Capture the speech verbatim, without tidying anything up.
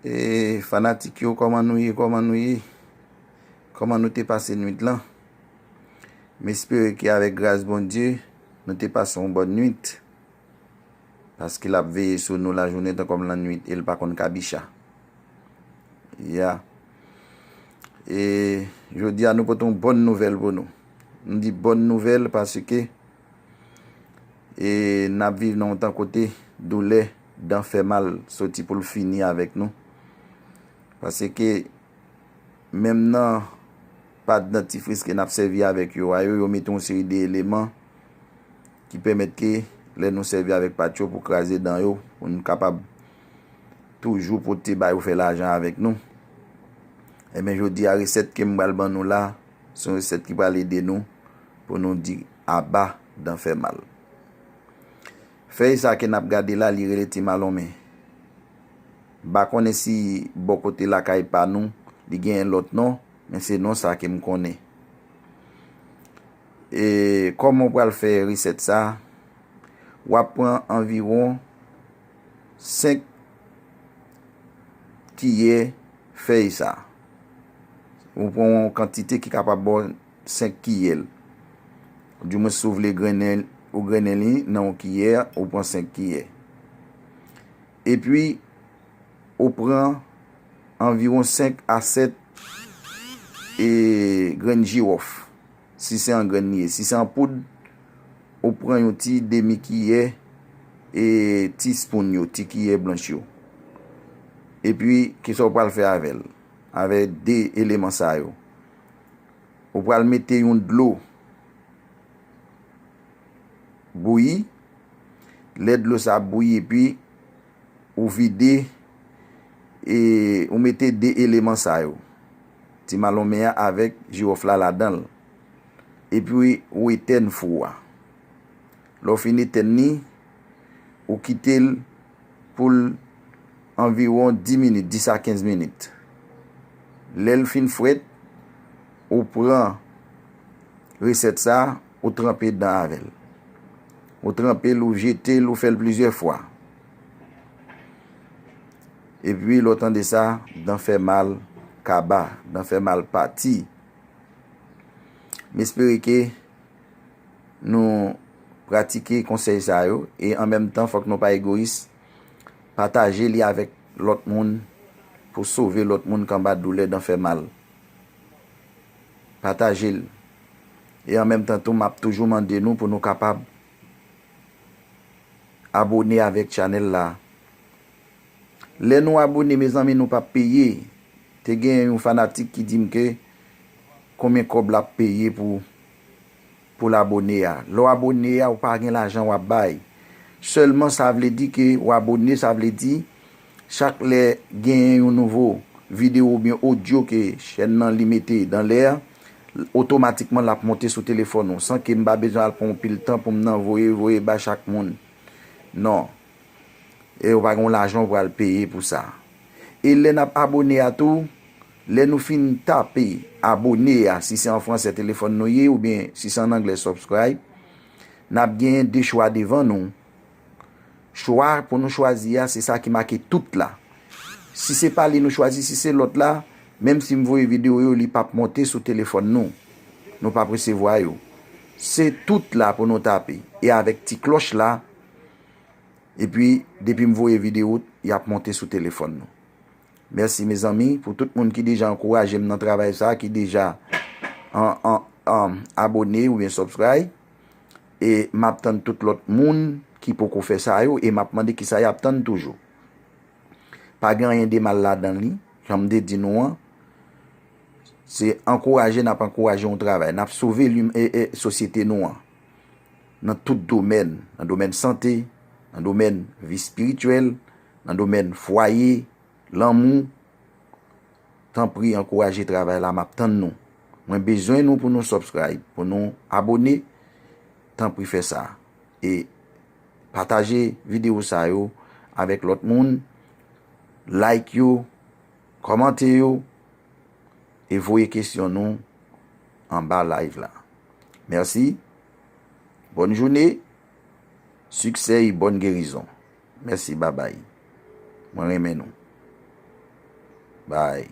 E fanatik yo, kòman nou ye? Kòman nou ye? Kòman nou te pase nwit lan? M espere ke avèk gras Bondye, nou te pase yon bòn nwit. Paske l ap veye sou nou lajounen tankòm lannwit e l pa konn kabicha. Ya. E jodi a nou pote yon bòn nouvèl pou nou. M di bòn nouvèl paske e n ap viv nan yon tan kote doulè, dan fè mal soti pou l fini avèk nou. Paske menm nan pat dantifris ke n ap sèvi avèk yo a yo, yo mete yon seri de eleman ki pèmèt ke lè nou sèvi avèk pat yo pou kraze dan yo, pou n kapab toujou pote ba yo fè lajan avèk nou. Ebyen, jodi a, resèt ke m pral ban nou la, se yon resèt ki pral ede nou pou nou di aba dan fè mal. Fèy sa ke n ap gade la, li rele ti malonmen. M pa konnen si bò kote lakay pa nou, li genyen lòt non, men se non sa ke m konnen. E kòman w pral fè resèt sa? W ap pran anviwon senk kiyè fèy sa. Ou pran yon kantite ki kapab ba w senk kiyè l. Di mwen si w vle grennen, ou grennen li nan yon kiyè, ou pran senk kiyè. Epi, ou pran anviwon senk a sèt e grenn jiwòf, si se an grenn li ye. Si se an poud, ou pran yon ti demi kiyè e ti spoun yo, ti kiyè blanch yo. Epi, kisa w pral fè avè l? Avè de eleman sa yo. Ou pral mete yon dlo bouyi. Lè dlo sa ap bouyi, epi ou vide, e ou mete de eleman sa yo, ti malonmen an avèk jiwòf la ladan l. Epi ou etèn fou a. Lè w fin etèn li, ou kite l pou l anviwon dis minit, dis a kenz minit. Lè l fin frèt, ou pran resèt sa, ou tranpe dan avè l. Ou tranpe l, ou jete l, ou fè l plizyè fwa. Epi, lè w tande sa, dan fè mal kaba, dan fè mal pati. M espere ke nou pratike konsèy sa yo, e an menm tan, fòk nou pa egoyis, pataje li avèk lòt moun pou sove lòt moun k anba doulè dan fè mal. Pataje l. E an menm tan tou, m ap toujou mande nou pou nou kapab abone avèk chanèl la. Lè nou abone, mezanmi, nou p ap peye. Te gen yon fanatik ki di m ke konbyen kòb l ap peye pou, pou l abone a. Lè w abone a, ou pa gen lajan w ap bay. Sèlman sa vle di ke w abone, sa vle di chak lè genyen yon nouvo videyo oubyen odyo ke chèn nan li mete dan lè a, otomatikman l ap monte sou telefòn ou, san ke m pa bezwen al pran yon pil tan pou m nan voye, voye bay chak moun. Non. E ou pa gen yon lajan w pral peye pou sa. E lè n ap abone a tou, lè nou fin tape abone a, si se an fransè telefòn nou ye, oubyen si se an anglè subscribe, n ap genyen de chwa devan nou. Chwa pou nou chwazi a, se sa ki make tout la. Si se pa li nou chwazi, si se lòt la, menm si m voye videyo yo, li p ap monte sou telefòn nou. Nou p ap resevwa yo. Se tout la pou nou tape. E avèk ti klòch la, epi depi m voye videyo, y ap monte sou telefòn nou. Mèsi, mezanmi, pou tout moun ki deja ankouraje m nan travay sa, ki deja an, an, an, abone oubyen subscribe. E m ap tann tout lòt moun ki poko fè sa yo, e m ap mande kisa y ap tann toujou. Pa gen anyen de mal ladan li, jan m te di nou an. Se ankouraje n ap ankouraje yon travay, n ap sove lim-, e, e, sosyete nou an. Nan tout domèn, nan domèn sante, nan domèn vi espirityèl, nan domèn fwaye, lanmou. Tanpri ankouraje travay la, m ap tann nou. Mwen bezwen nou pou nou subscribe, pou nou abone. Tanpri fè sa. E pataje videyo sa yo avèk lòt moun. Like yo, kòmante yo, e voye kesyon nou anba live la. Mèsi. Bòn jounen. Siksè e bòn gerizon. Mèsi, babay. Mwen renmen nou. Bye.